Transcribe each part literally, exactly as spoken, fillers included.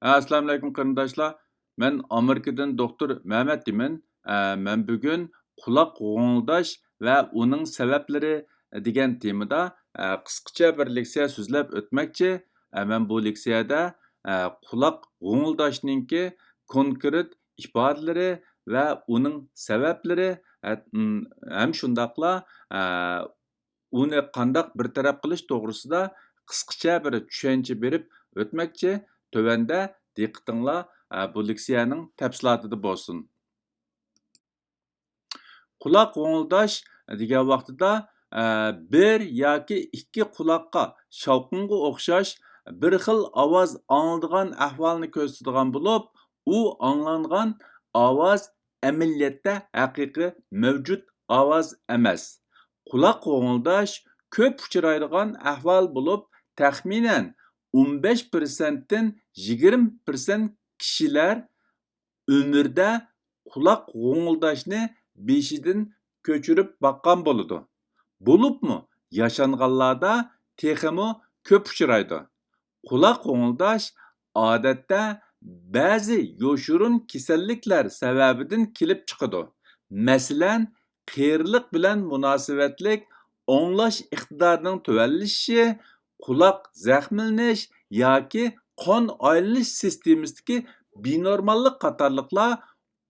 ئەسسالامۇئەلەيكۇم قېرىنداشلار. مەن ئامېرىكىدىن دوختۇر مەمەت دېمەن. ئە، مەن بۈگۈن قۇلاق غوڭۇلداش ۋە ئۇنىڭ سەۋەبلىرى دېگەن تېمىدا، ئە، قىسقىچە بىر لېكسىيە سۆزلەپ ئۆتمەكچى. ئە، مەن بۇ لېكسىيەدە، ئە، قۇلاق غوڭۇلداشنىڭكى كونكرېت ئىپادىلىرى ۋە ئۇنىڭ سەۋەبلىرى، ئە، م، ھەم شۇنداقلا، ئە، ئۇنى قانداق بىر تەرەپ قىلىش توغرىسىدا قىسقىچە بىر چۈشەنچە بېرىپ ئۆتمەكچى. تۆۋەندە دىققىتىڭلار، ئە، بۇ لېكسىيەنىڭ تەپسىلاتىدا بولسۇن. قۇلاق غوڭۇلداش دېگەن ۋاقتىدا، ئە، بىر ياكى ئىككى قۇلاققا شاۋقۇنغا ئوخشاش بىر خىل ئاۋاز ئاڭلىدىغان ئەھۋالنى كۆرسىتىدىغان بولۇپ، ئۇ ئاڭلانغان ئاۋاز ئەمەلىيەتتە ھەقىقىي مەۋجۇت ئاۋاز ئەمەس. قۇلاق غوڭۇلداش كۆپ ئۇچرايدىغان ئەھۋال بولۇپ، تەخمىنەن ئون بەش پىرسەنتتىن يىگىرمە پىرسەنت كىشىلەر ئۆمرىدە قۇلاق غوڭۇلداشنى بېشىدىن كۆچۈرۈپ باققان بولىدۇ. بولۇپمۇ ياشانغانلاردا تېخىمۇ كۆپ ئۇچرايدۇ. قۇلاق غوڭۇلداش ئادەتتە بەزى يوشۇرۇن كېسەللىكلەر سەۋەبىدىن كېلىپ چىقىدۇ. مەسىلەن، قېرىلىق بىلەن مۇناسىۋەتلىك ئاڭلاش ئىقتىدارىنىڭ تۆۋەنلىشىشى، قۇلاق زەخىملىنىش ياكى قان ئايلىنىش سىستېمىسىدىكى بىنورماللىق قاتارلىقلار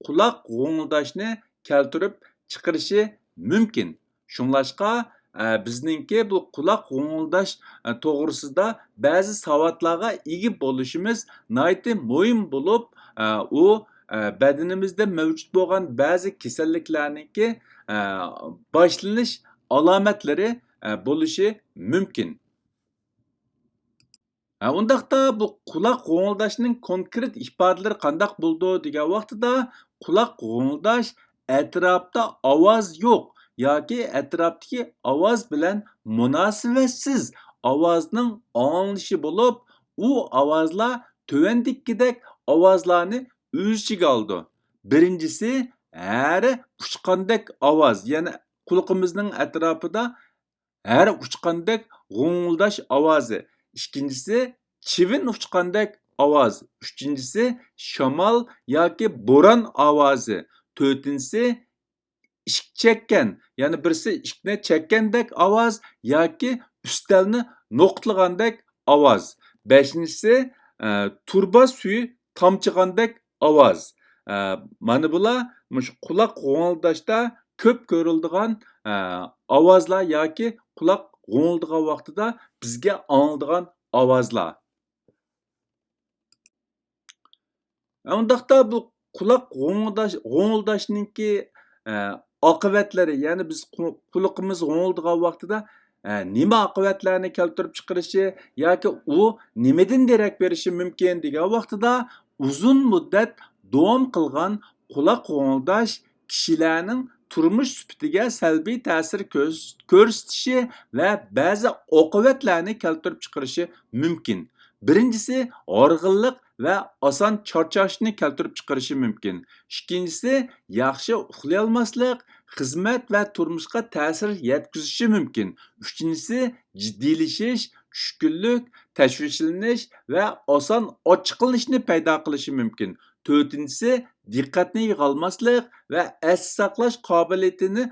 قۇلاق غوڭۇلداشنى كەلتۈرۈپ چىقىرىشى مۇمكىن. شۇڭلاشقا، ئە، بىزنىڭكى بۇ قۇلاق غوڭۇلداش، ئە، توغرىسىدا بەزى ساۋاتلارغا ئىگە بولۇشىمىز ناھايىتى مۇھىم بولۇپ، ئە، ئۇ، ئە، بەدىنىمىزدە مەۋجۇت بولغان بەزى كېسەللىكلەرنىڭكى، ئە، باشلىنىش ئالامەتلىرى، ئە، بولۇشى مۇمكىن. ھە، ئۇنداقتا بۇ قۇلاق غوڭۇلداشنىڭ كونكرېت ئىپادىلىرى قانداق بولىدۇ دېگەن ۋاقتىدا، قۇلاق غوڭۇلداش ئەتراپتا ئاۋاز يوق ياكى ئەتراپتىكى ئاۋاز بىلەن مۇناسىۋەتسىز ئاۋازنىڭ ئاڭلىنىشى بولۇپ، ئۇ ئاۋازلار تۆۋەندىكىدەك ئاۋازلارنى ئۆز ئىچىگە ئالىدۇ. بىرىنچىسى، ھەرە ئۇچقاندەك ئاۋاز، يەنى قۇلىقىمىزنىڭ ئەتراپىدا ھەرە ئۇچقاندەك غوڭۇلداش ئاۋازى. ئىككىنچىسى، چىۋىن ئۇچقاندەك ئاۋاز. ئۈچىنچىسى، شامال ياكى بوران ئاۋازى. تۆتىنچىسى، ئىشىك چەككەن، يەنى بىرسى ئىشىكنى چەككەندەك ئاۋاز ياكى ئۈستەلنى نوقتىلىغاندەك ئاۋاز. بەشىنچىسى، ئە، تۇرۇبا سۈيى تامچىغاندەك ئاۋاز. ئە، مانا بۇلار مۇشۇ قۇلاق غوڭۇلداشتا كۆپ كۆرۈلىدىغان، ئە، ئاۋازلار ياكى قۇلاق غوڭۇلدىغان ۋاقتىدا بىزگە ئاڭلىدىغان ئاۋازلار. ئۇنداقتا بۇ قۇلاق غوڭۇلداش، غوڭۇلداشنىڭكى، ئە، ئاقىۋەتلىرى، يەنى بىز قۇ-، قۇلىقىمىز غوڭۇلدىغان ۋاقتىدا، ئە، نېمە ئاقىۋەتلەرنى كەلتۈرۈپ چىقىرىشى ياكى ئۇ نېمىدىن دېرەك بېرىشى مۇمكىن دېگەن ۋاقتىدا، ئۇزۇن مۇددەت داۋام قىلغان قۇلاق غوڭۇلداش كىشىلەرنىڭ تۇرمۇش سۈپىتىگە سەلبىي تەسىر كۆرس-، كۆرسىتىشى ۋە بەزى ئاقىۋەتلەرنى كەلتۈرۈپ چىقىرىشى مۇمكىن. بىرىنچىسى، ھارغىنلىق ۋە ئاسان چارچاشنى كەلتۈرۈپ چىقىرىشى مۇمكىن. ئىككىنچىسى، ياخشى ئۇخلىيالماسلىق، خىزمەت ۋە تۇرمۇشقا تەسىر يەتكۈزۈشى مۇمكىن. ئۈچىنچىسى، جىددىيلىشىش، چۈشكۈنلۈك، تەشۋىشلىنىش ۋە ئاسان ئاچچىقلىنىشنى پەيدا قىلىشى مۇمكىن. تۆتىنچىسى، دىققەتنى يىغالماسلىق ۋە ئەستە ساقلاش قابىلىيىتىنى،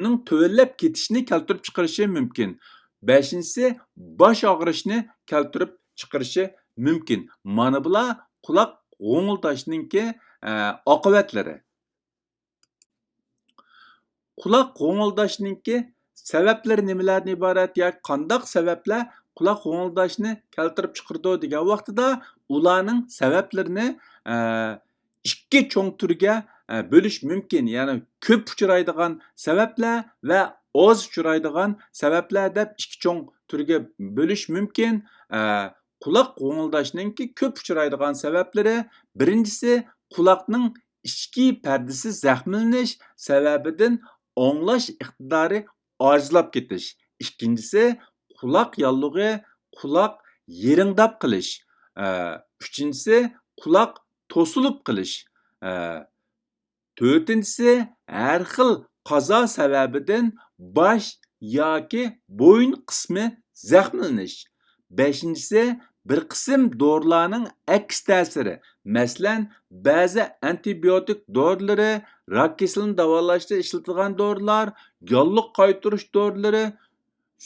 نىڭ تۆۋەنلەپ كېتىشىنى كەلتۈرۈپ چىقىرىشى مۇمكىن. بەشىنچىسى، باش ئاغرىشنى كەلتۈرۈپ چىقىرىشى مۇمكىن. مانا بۇلار قۇلاق غوڭۇلداشنىڭكى، ئە، ئاقىۋەتلىرى. قۇلاق غوڭۇلداشنىڭكى سەۋەبلىرى نېمىلەردىن ئىبارەت ياكى قانداق سەۋەبلەر قۇلاق غوڭۇلداشنى كەلتۈرۈپ چىقىرىدۇ دېگەن ۋاقتىدا، ئۇلارنىڭ سەۋەبلىرىنى، ئە، ئىككى چوڭ تۈرگە، ئە، بۆلۈش مۇمكىن. يەنى كۆپ ئۇچرايدىغان سەۋەبلەر ۋە ئاز ئۇچرايدىغان سەۋەبلەر دەپ ئىككى چوڭ تۈرگە بۆلۈش مۇمكىن. ئە، قۇلاق غوڭۇلداشنىڭكى كۆپ ئۇچرايدىغان سەۋەبلىرى، بىرىنچىسى، قۇلاقنىڭ ئىچكى پەردىسى زەخىملىنىش سەۋەبىدىن ئاڭلاش ئىقتىدارى ئاجىزلاپ كېتىش. ئىككىنچىسى، قۇلاق ياللۇغى، قۇلاق يىرىڭداپ قېلىش. ئە، ئۈچىنچىسى، قۇلاق توسۇلۇپ قېلىش. ئە، تۆتىنچىسى، ھەر خىل قازا سەۋەبىدىن باش ياكى بويۇن قىسمى زەخىملىنىش. بەشىنچىسى، بىر قىسىم دورىلارنىڭ ئەكس تەسىرى، مەسىلەن، بەزى ئانتىبىيوتىك دورىلىرى، راك كېسىلىنى داۋالاشتا ئىشلىتىلغان دورىلار، ياللۇغ قايتۇرۇش دورىلىرى،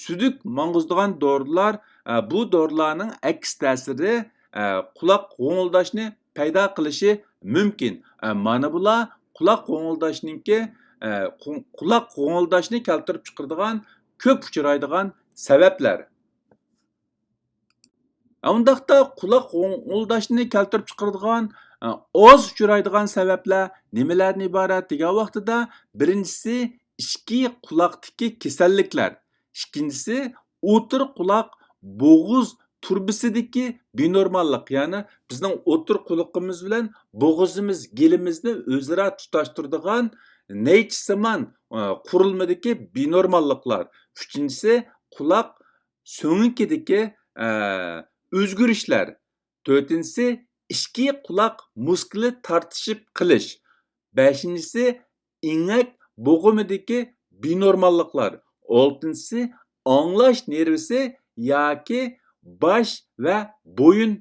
سۈدۈك ماڭغۇزىدىغان دورىلار، ئە، بۇ دورىلارنىڭ ئەكس تەسىرى، ئە، قۇلاق غوڭۇلداشنى پەيدا قىلىشى مۇمكىن. ئە، مانا بۇلار قۇلاق غوڭۇلداشنىڭكى، ئە، قۇ-، قۇلاق غوڭۇلداشنى كەلتۈرۈپ چىقىرىدىغان كۆپ ئۇچرايدىغان سەۋەبلەر. ئە، ئۇنداقتا قۇلاق غوڭۇلداشنى كەلتۈرۈپ چىقىرىدىغان، ئە، ئاز ئۇچرايدىغان سەۋەبلەر نېمىلەردىن ئىبارەت دېگەن ۋاقتىدا، بىرىنچىسى ئىچكى قۇلاقتىكى كېسەللىكلەر، ئىككىنچىسى ئوتتۇرا قۇلاق بوغۇز تۇرۇبىسىدىكى بىنورماللىق، يەنى بىزنىڭ ئوتتۇرا قۇلىقىمىز بىلەن بوغۇزىمىز، گېلىمىزنى ئۆزئارا تۇتاشتۇرىدىغان نەيچىسىمان، ئە، قۇرۇلمىدىكى بىنورماللىقلار. ئۈچىنچىسى، قۇلاق سۆڭىكىدىكى، ئە، ئۆزگىرىشلەر. تۆتىنچىسى، ئىچكى قۇلاق مۇسكۇلى تارتىشىپ قېلىش. بەشىنچىسى، ئېڭەك بوغۇمىدىكى بىنورماللىقلار. ئالتىنچىسى، ئاڭلاش نېرۋىسى ياكى باش ۋە بويۇن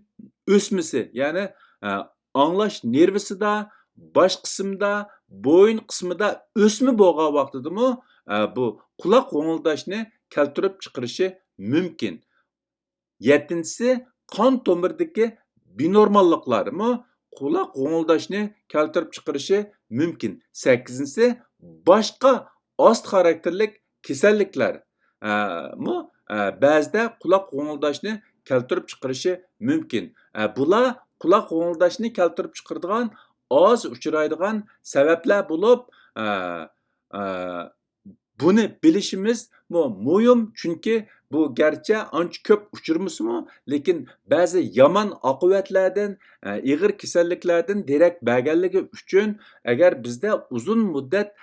ئۆسمىسى، يەنى، ئە، ئاڭلاش نېرۋىسىدا، باش قىسمىدا، بويۇن قىسمىدا ئۆسمە بولغان ۋاقتىدىمۇ، ئە، بۇ قۇلاق غوڭۇلداشنى كەلتۈرۈپ چىقىرىشى مۇمكىن. يەتتىنچىسى، قان تومۇرىدىكى بىنورماللىقلارمۇ قۇلاق غوڭۇلداشنى كەلتۈرۈپ چىقىرىشى مۇمكىن. سەككىزىنچىسى، باشقا ئاستا خاراكتېرلىك كېسەللىكلەر، ئە، مۇ، ئە، بەزىدە قۇلاق غوڭۇلداشنى كەلتۈرۈپ چىقىرىشى مۇمكىن. ئە، بۇلار قۇلاق غوڭۇلداشنى كەلتۈرۈپ چىقىرىدىغان ئاز ئۇچرايدىغان سەۋەبلەر بولۇپ، ئە، ئە، بۇنى بىلىشىمىزمۇ مۇھىم، چۈنكى بۇ گەرچە ئانچە كۆپ ئۇچرىمىسىمۇ، لېكىن بەزى يامان ئاقىۋەتلەردىن، ئېغىر كېسەللىكلەردىن دېرەك بەرگەنلىكى ئۈچۈن، ئەگەر بىزدە ئۇزۇن مۇددەت،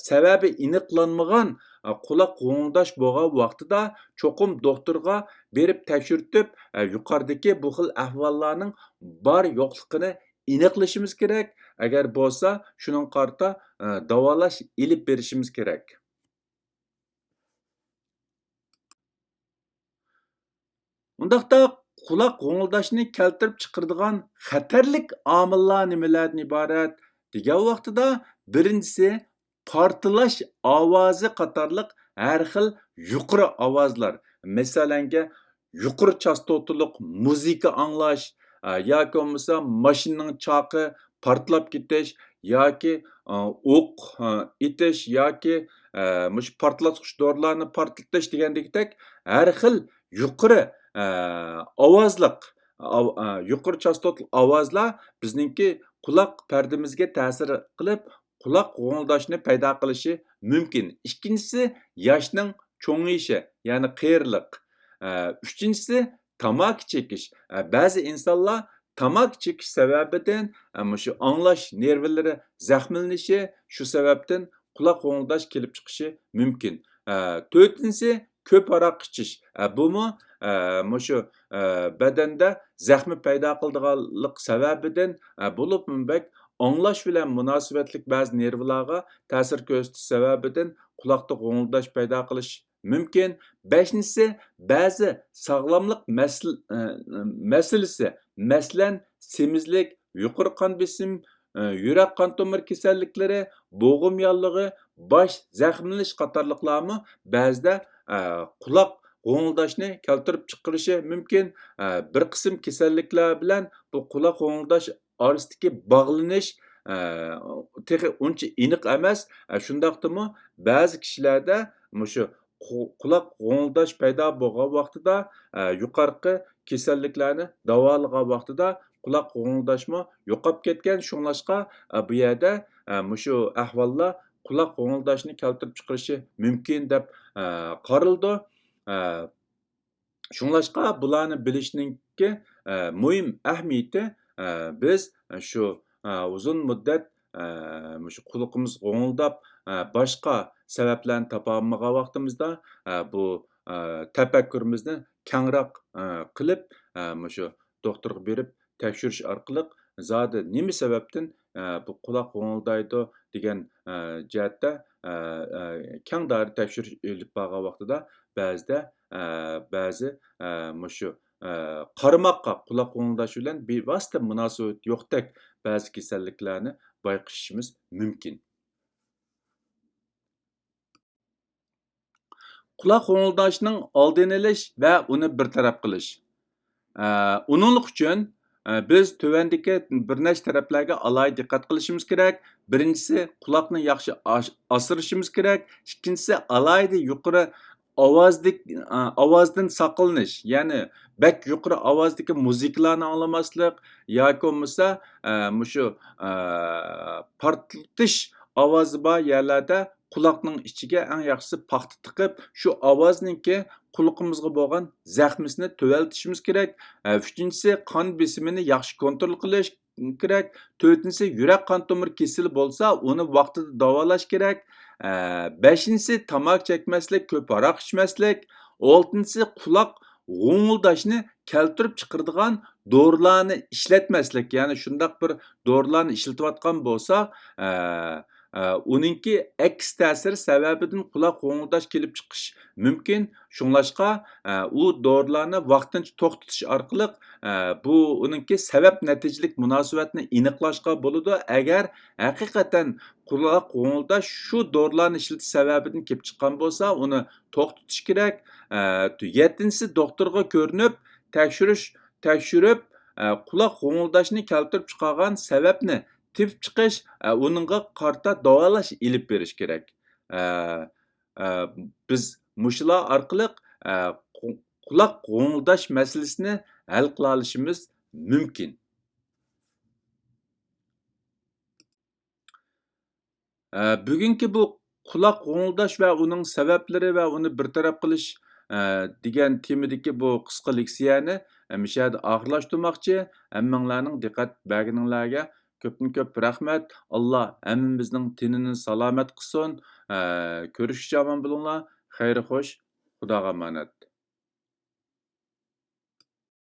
سەۋەبى ئېنىقلانمىغان قۇلاق غوڭۇلداش بولغان ۋاقتىدا، چوقۇم دوختۇرغا بېرىپ تەكشۈرتۈپ، يۇقىرىدىكى بۇ خىل ئەھۋاللارنىڭ بار يوقلۇقىنى ئېنىقلىشىمىز كېرەك. ئەگەر بولسا، شۇنىڭغا قارىتا، ئە، داۋالاش ئېلىپ بېرىشىمىز كېرەك. ئۇنداقتا قۇلاق غوڭۇلداشنى كەلتۈرۈپ چىقىرىدىغان خەتەرلىك ئامىللار نېمىلەردىن ئىبارەت دېگەن ۋاقتىدا، بىرىنچىسى، پارتلاش ئاۋازى قاتارلىق ھەر خىل يۇقىرى ئاۋازلار، مەسىلەنگە، يۇقىرى چاستوتىلىق مۇزىكا ئاڭلاش، ئە، ياكى بولمىسا ماشىنىنىڭ چاقى پارتلاپ كېتىش ياكى، ئە، ئوق، ئە، ئېتىش ياكى، ئە، مۇشۇ پارتلاتقۇچ دورىلارنى پارتلىتىش دېگەندىكىدەك ھەر خىل يۇقىرى، ئە، ئاۋازلىق، ئاۋ-، ئە، يۇقىرى چاستوتىلىق ئاۋازلار بىزنىڭكى قۇلاق پەردىمىزگە تەسىر قىلىپ، قۇلاق غوڭۇلداشنى پەيدا قىلىشى مۇمكىن. ئىككىنچىسى، ياشنىڭ چوڭىيىشى، يەنى قېرىلىق. ئە، ئۈچىنچىسى، تاماكا چېكىش. ئە، بەزى ئىنسانلار تاماكا چېكىش سەۋەبىدىن، ئە، مۇشۇ ئاڭلاش نېرۋىلىرى زەخىملىنىشى، شۇ سەۋەبتىن قۇلاق غوڭۇلداش كېلىپ چىقىشى مۇمكىن. ئە، تۆتىنچىسى، كۆپ ھاراق ئىچىش. ئە، بۇمۇ، ئە، مۇشۇ، ئە، بەدەندە زەخمە پەيدا قىلىدىغانلىق سەۋەبىدىن، ئە، بولۇپمۇ بەك ئاڭلاش بىلەن مۇناسىۋەتلىك بەزى نېرۋىلارغا تەسىر كۆرسىتىش سەۋەبىدىن قۇلاقتا غوڭۇلداش پەيدا قىلىش مۇمكىن. بەشىنچىسى، بەزى ساغلاملىق مەسىل-، ئە، مەسىلىسى، مەسىلەن، سېمىزلىك، يۇقىرى قان بېسىم، ئە، يۈرەك قان تومۇر كېسەللىكلىرى، بوغۇم ياللۇغى، باش زەخىملىنىش قاتارلىقلارمۇ بەزىدە، ئە، قۇلاق غوڭۇلداشنى كەلتۈرۈپ چىقىرىشى مۇمكىن. ئە، بىر قىسىم كېسەللىكلەر بىلەن بۇ قۇلاق غوڭۇلداش ئارىسىدىكى باغلىنىش، ئە، تېخى ئۇنچە ئېنىق ئەمەس. ئە، شۇنداقتىمۇ بەزى كىشىلەردە مۇشۇ قۇ-، قۇلاق غوڭۇلداش پەيدا بولغان ۋاقتىدا، ئە، يۇقىرىقى كېسەللىكلەرنى داۋالىغان ۋاقتىدا قۇلاق غوڭۇلداشمۇ يوقاپ كەتكەن. شۇڭلاشقا، ئە، بۇ يەردە، ئە، مۇشۇ ئەھۋاللار قۇلاق غوڭۇلداشنى كەلتۈرۈپ چىقىرىشى مۇمكىن دەپ، ئە، قارىلىدۇ. ئە، شۇڭلاشقا بۇلارنى بىلىشنىڭكى، ئە، مۇھىم ئەھمىيىتى، ئە، بىز شۇ، ئە، ئۇزۇن مۇددەت، ئە، مۇشۇ قۇلىقىمىز غوڭۇلداپ، ئە، باشقا سەۋەبلەرنى تاپالمىغان ۋاقتىمىزدا، ئە، بۇ، ئە، تەپەككۇرىمىزنى كەڭرەك، ئە، قىلىپ، ئە، مۇشۇ دوختۇرغا بېرىپ تەكشۈرۈش ئارقىلىق زادى نېمە سەۋەبتىن، ئە، بۇ قۇلاق غوڭۇلدايدۇ دېگەن، ئە، جەھەتتە، ئە، ئە، كەڭ دائىرە تەكشۈرۈش ئېلىپ بارغان ۋاقتىدا بەزىدە، ئە، بەزى، ئە، مۇشۇ، ئە، قارىماققا، قۇلاق غوڭۇلداش بىلەن بىۋاسىتە مۇناسىۋىتى يوقتەك بەزى كېسەللىكلەرنى بايقىشىمىز مۇمكىن. قۇلاق غوڭۇلداشنىڭ ئالدىنى ئېلىش ۋە ئۇنى بىر تەرەپ قىلىش. ئە، ئۇنىڭلىق ئۈچۈن، ئە، بىز تۆۋەندىكى بىر نەچچە تەرەپلەرگە ئالاھىدە دىققەت قىلىشىمىز كېرەك. بىرىنچىسى، قۇلاقنى ياخشى ئاش-، ئاسرىشىمىز كېرەك. ئىككىنچىسى، ئالاھىدە يۇقىرى ئاۋازدىك-، ئە، ئاۋازدىن ساقلىنىش، يەنى بەك يۇقىرى ئاۋازدىكى مۇزىكىلارنى ئاڭلىماسلىق ياكى بولمىسا، ئە، مۇشۇ، ئە، پارتلىتىش ئاۋازى بار يەرلەردە قۇلاقنىڭ ئىچىگە ئەڭ ياخشىسى پاختا تىقىپ، شۇ ئاۋازنىڭكى قۇلىقىمىزغا بولغان زەخمىسىنى تۆۋەلتىشىمىز كېرەك. ئە، ئۈچىنچىسى، قان بېسىمىنى ياخشى كونترول قىلىش كېرەك. تۆتىنچىسى، يۈرەك قان تومۇر كېسىلى بولسا، ئۇنى ۋاقتىدا داۋالاش كېرەك. ئە، بەشىنچىسى، تاماكا چەكمەسلىك، كۆپ ھاراق ئىچمەسلىك. ئالتىنچىسى، قۇلاق غوڭۇلداشنى كەلتۈرۈپ چىقىرىدىغان دورىلارنى ئىشلەتمەسلىك، يەنى شۇنداق بىر دورىلارنى ئىشلىتىۋاتقان بولسا، ئە، ئە، ئۇنىڭكى ئەكس تەسىرى سەۋەبىدىن قۇلاق غوڭۇلداش كېلىپ چىقىش مۇمكىن. شۇڭلاشقا، ئە، ئۇ دورىلارنى ۋاقتىنچە توختىتىش ئارقىلىق، ئە، بۇ ئۇنىڭكى سەۋەب نەتىجىلىك مۇناسىۋەتنى ئېنىقلاشقا بولىدۇ. ئەگەر ھەقىقەتەن قۇلاق غوڭۇلداش شۇ دورىلارنى ئىشلىتىش سەۋەبىدىن كېلىپ چىققان بولسا، ئۇنى توختىتىش كېرەك. ئە، يەتتىنچىسى، دوختۇرغا كۆرۈنۈپ، تەكشۈرۈش، تەكشۈرۈپ، ئە، قۇلاق غوڭۇلداشنى كەلتۈرۈپ چىقارغان سەۋەبنى تېپىپ چىقىش، ئە، ئۇنىڭغا قارىتا داۋالاش ئېلىپ بېرىش كېرەك. ئە، ئە، بىز مۇشۇلار ئارقىلىق، ئە، قۇ-، قۇلاق غوڭۇلداش مەسىلىسىنى ھەل قىلالىشىمىز مۇمكىن. ئە، بۈگۈنكى بۇ قۇلاق غوڭۇلداش ۋە ئۇنىڭ سەۋەبلىرى ۋە ئۇنى بىر تەرەپ قىلىش، ئە، دېگەن تېمىدىكى بۇ قىسقا لېكسىيەنى، ئە، مۇشۇ يەردە ئاخىرلاشتۇرماقچى. ھەممىڭلارنىڭ دىققەت بەرگىنىڭلارگە كۆپتىن كۆپ رەھمەت. ئاللا ھەممىمىزنىڭ تېنىنى سالامەت قىلسۇن. ئە، كۆرۈشكىچە ئامان بولۇڭلار. خەير خوش. خۇداغا ئامانەت.